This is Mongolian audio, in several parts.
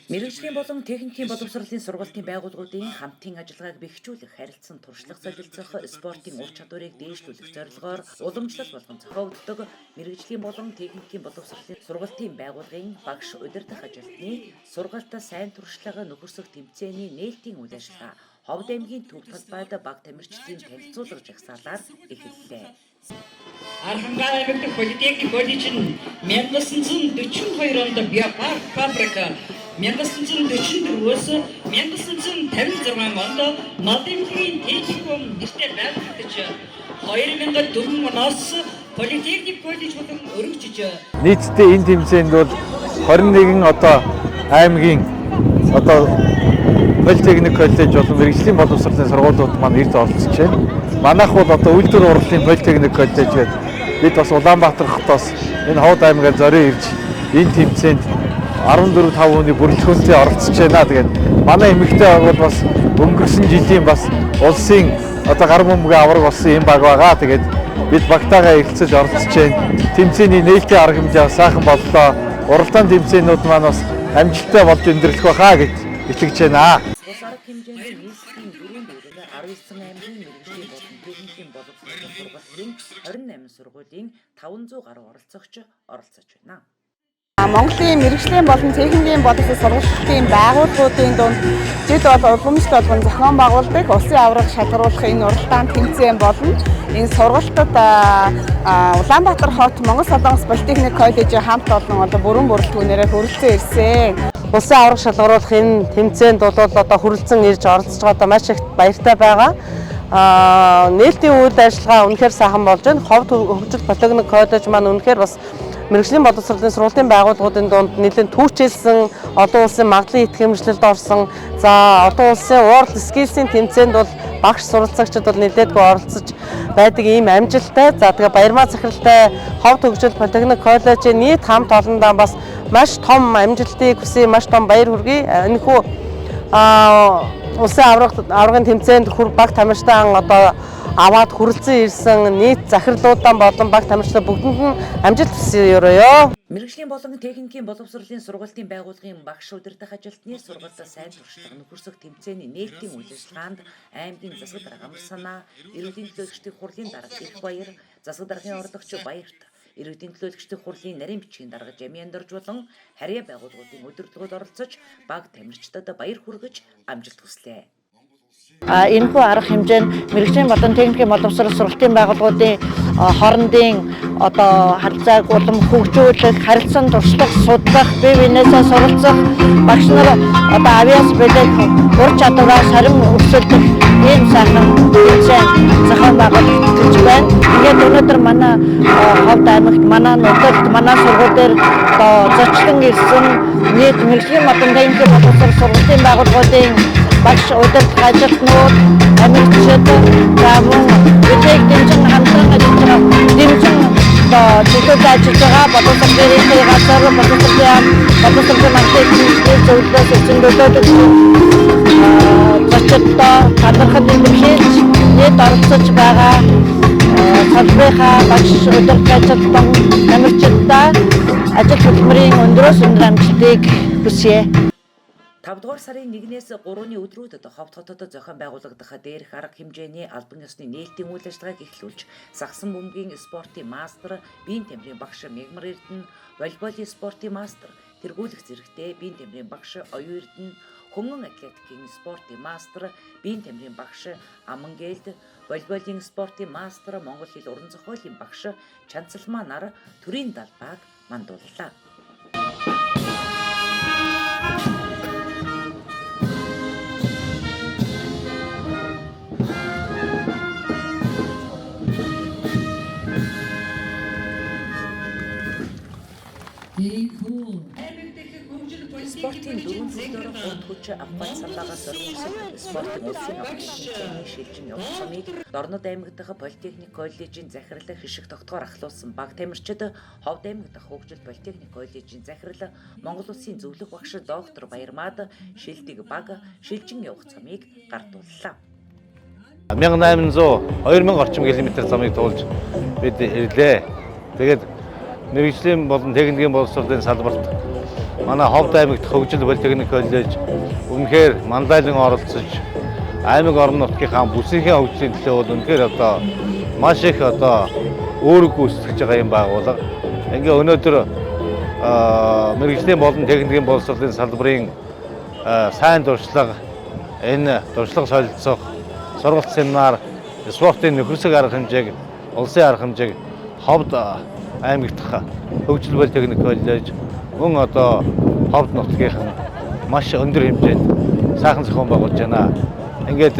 Мэргэжлийн болон техникийн боловсролын сургалтын байгууллагуудын хамтын ажиллагааг бэхжүүлэх, харилцан туршлага солилцох, спортын ур чадварыг дээшлүүлэх зорилгоор уламжлал болгон зохиогддог мэргэжлийн болон техникийн боловсролын сургалтын байгууллагын багш удирдах ажилтны сургалтаа сайн туршлага нөхөрсөх тэмцээний нээлтийн үйл ажиллагаа Ховд аймгийн төв талбайд баг тамирчдын танилцуулга жагсаалаар эхэллээ. Архангай аймаг дахь политехник коллеж нь 1942 онд Биопарк фабрика, 1944-өөс 1956 онд Модын техникум нэртэй байгуулагдаж, 2004 оноос политехник коллеж болон өргөжж. Нийтдээ энэ тэмцээнд бол 21 одоо аймгийн одоо политехник коллеж болон мэргэжлийн боловсролын сургуулиуд маань ирж оролцож байна. Манайх бол одоо Үйлдвэр урлалын политехник коллеж гэдэг бид бас Улаанбаатар хотоос энэ Ховд аймгаар зорио ирж энэ тэмцээнд 14 5 хүний бүрэлдэхүүнтэй оролцож байна. Тэгээд манай эмэгтэй баг бол бас өнгөрсөн жилийн бас улсын одоо гар бөмбөгийн аварга болсон юм баг байгаа. Тэгээд бид багтаагаа эрэлцэж оролцож байна. Тэмцээний нээлтийн арга хэмжээ сайхан боллоо. Уралдаан тэмцээнүүд маань бас амжилттай болж өндөрлөх байхаа гэж итгэж байна. Бус арга хэмжээнд нийслэлийн дөрвөн дүүрэг 19 аймгийн мэргэжлийн болон техникийн боловсролын сургалтын 28 сургуулийн 500 гаруй оролцогч оролцож байна. Монголын мэргэжлийн болон техникийн боловсрол сургалтын байгууллагуудын дунд жил бол уламжлал болгон зохион байгуулдаг улсын аварга шалгаруулах энэ уралдаан тэмцээн болно. Энэ сургалтад Улаанбаатар хот Монгол Солонгос политехник коллежийн хамт олон одоо бүрэн бүрэлдэхүүнээрээ хүрэлцэн ирсэн. Улсын аварга шалгаруулах энэ тэмцээнд бол одоо хүрэлцэн ирж оролцож байгаадаа маш их баяртай байгаа. Нээлтийн үйл ажиллагаа үнэхээр сайхан болж байна. Ховд хөгжил политехник коллеж маань үнэхээр бас мэргэжлийн боловсролын сургуулийн байгууллагуудын дунд нэлээд түүчэлсэн, олон улсын магадлан итгэмжлэлд орсон. За, олон улсын World Skills-ийн тэмцээнд бол багш суралцагчид бол нэлээдгүй оролцож байдаг ийм амжилттай. За, тэгээ Баярмаа захиралтай Ховд хөгжил политехник коллежийн нийт хамт олондоо бас маш том амжилтыг хүсье, маш том баяр хүргэе. Энэхүү улсын аваргын тэмцээнд баг тамирчтай одоо аваад хүрэлцэн ирсэн нийт захирлуудаа болон баг тамирчдаа бүгдэнд нь амжилт хүсье өрөөё. Мэргэжлийн болон техникийн боловсролын сургалтын байгууллагын багш удирдах ажилтны сургалтаа сайн туршлага нөхөрсөх тэмцээний нээлтийн үйл ажиллагаанд аймгийн засаг дарга Амарсанаа, эрүүдийн төлөөлөгчдийн хурлын дарга Эрх Баяр, засаг даргын орлогч Баярт, иргэдийн төлөөлөгчдийн хурлын нарийн бичгийн дарга Жамиан Дорж болон харьяа байгууллагуудын удирдлагууд оролцож баг тамирчдад баяр хүргэж амжилт хүслээ. Энэхүү арга хэмжээ нь мэргэжлийн болон техникийн боловсрол сургалтын байгууллагуудын хоорондын одоо харилцааг улам хөгжүүлэх, харилцан туршлага судлах, бие биенээсээ суралцах, багш нар одоо авиас бэлэг ур чадвараа сарин өсөлдөх ийм сайхан хэмжээ зохион байгуулагдаж байна. Ингээд өнөөдөр манай Ховд аймагт, манай нутагт, манай сургууль дээр одоо зочлон ирсэн нийт мэргэжлийн болон техникийн боловсрол сургалтын байгууллагуудын багш удирдах ажилтнууд, тамирчид, за мөн биднийг дэмжин хамтран ажиллаж байгаа, дэмжин одоо чиглэлд ажиллаж байгаа боловсролын ректорын газар, боловсролын яам, боловсролын магадлан хэмжээний зөвлөлөөс ирсэн төлөөлөгч зочдтой талархал илэрхийлж нийт оролцож байгаа салбарынхаа багш удирдах ажилтан тамирчидтай ажил хөдөлмөрийн өндрөөс өндөр амжилтыг хүсье. 5 дугаар сарын 1-ээс 3-ны өдрүүдэд Ховд хотод зохион байгуулагдах дээрх арга хэмжээний албан ёсны нээлтийн үйл ажиллагааг эхлүүлж, сагсан бөмбөгийн спортын мастер, биеийн тамирын багш Мягмар Эрдэнэ, волейболын спортын мастер, тэргүүлэх зэрэгтэй биеийн тамирын багш Оюун Эрдэнэ, хөнгөн атлетикийн спортын мастер, биеийн тамирын багш Амангэлд, волейболын спортын мастер, монгол хэл уран зохиолын багш Чанцалмаа нар төрийн далбааг мандууллаа. Спортын дөрвөн төлөөр урд хүч Афганистангаас зориулсан спортын улсын аваргын тэмцээний шилжин явах сумыг Дорнод аймаг дахь политехник коллежийн захирал Хишиг тогтгоор ахлуулсан баг тамирчид Ховд аймаг дахь хөгжил политехник коллежийн захирал Монгол улсын зөвлөх багш доктор Баярмаад шилдэг баг шилжин явах замыг гардууллаа. 1800 2000 орчим километр замыг туулж бид ирлээ. Тэгээд мэргэжлийн болон техникийн боловсролын салбарт Манай Ховд аймагт Хөгжил политехник коллеж үнэхээр мандайлан оролцож аймаг орон нутгийнхаа бүсийнхээ хөгжлийн төлөө бол үнэхээр одоо маш их одоо үүрэг гүйцэтгэж байгаа юм байгууллага. Ингээ өнөөдөр мэргэжлийн болон техникийн боловсролын салбарын сайн туршлага, энэ туршлага солилцох сургалт семинар, спортын нөхөрсөг арга хэмжээг, улсын арга хэмжээг Ховд аймаг дахь Хөгжил политехник коллеж мөн одоо Ховд нутгийнхан маш өндөр хэмжээнд сайхан зохион байгуулж байна. Ингээд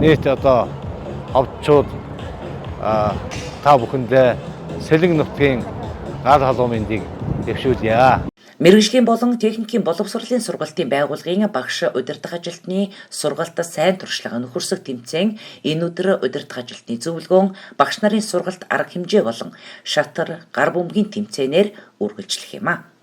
нийт одоо ховдчууд та бүхэндээ Сэлэнгэ нутгийн гал халуун мэндийг дэвшүүлье. Мэргэжлийн болон техникийн боловсролын сургалтын байгууллагын багш удирдах ажилтны сургалт сайн туршлага нөхөрсөг тэмцээн энэ өдөр удирдах ажилтны зөвлөгөөн, багш нарын сургалт арга хэмжээ болон шатар, гар бөмбөгийн тэмцээнээр үргэлжлэх юм а.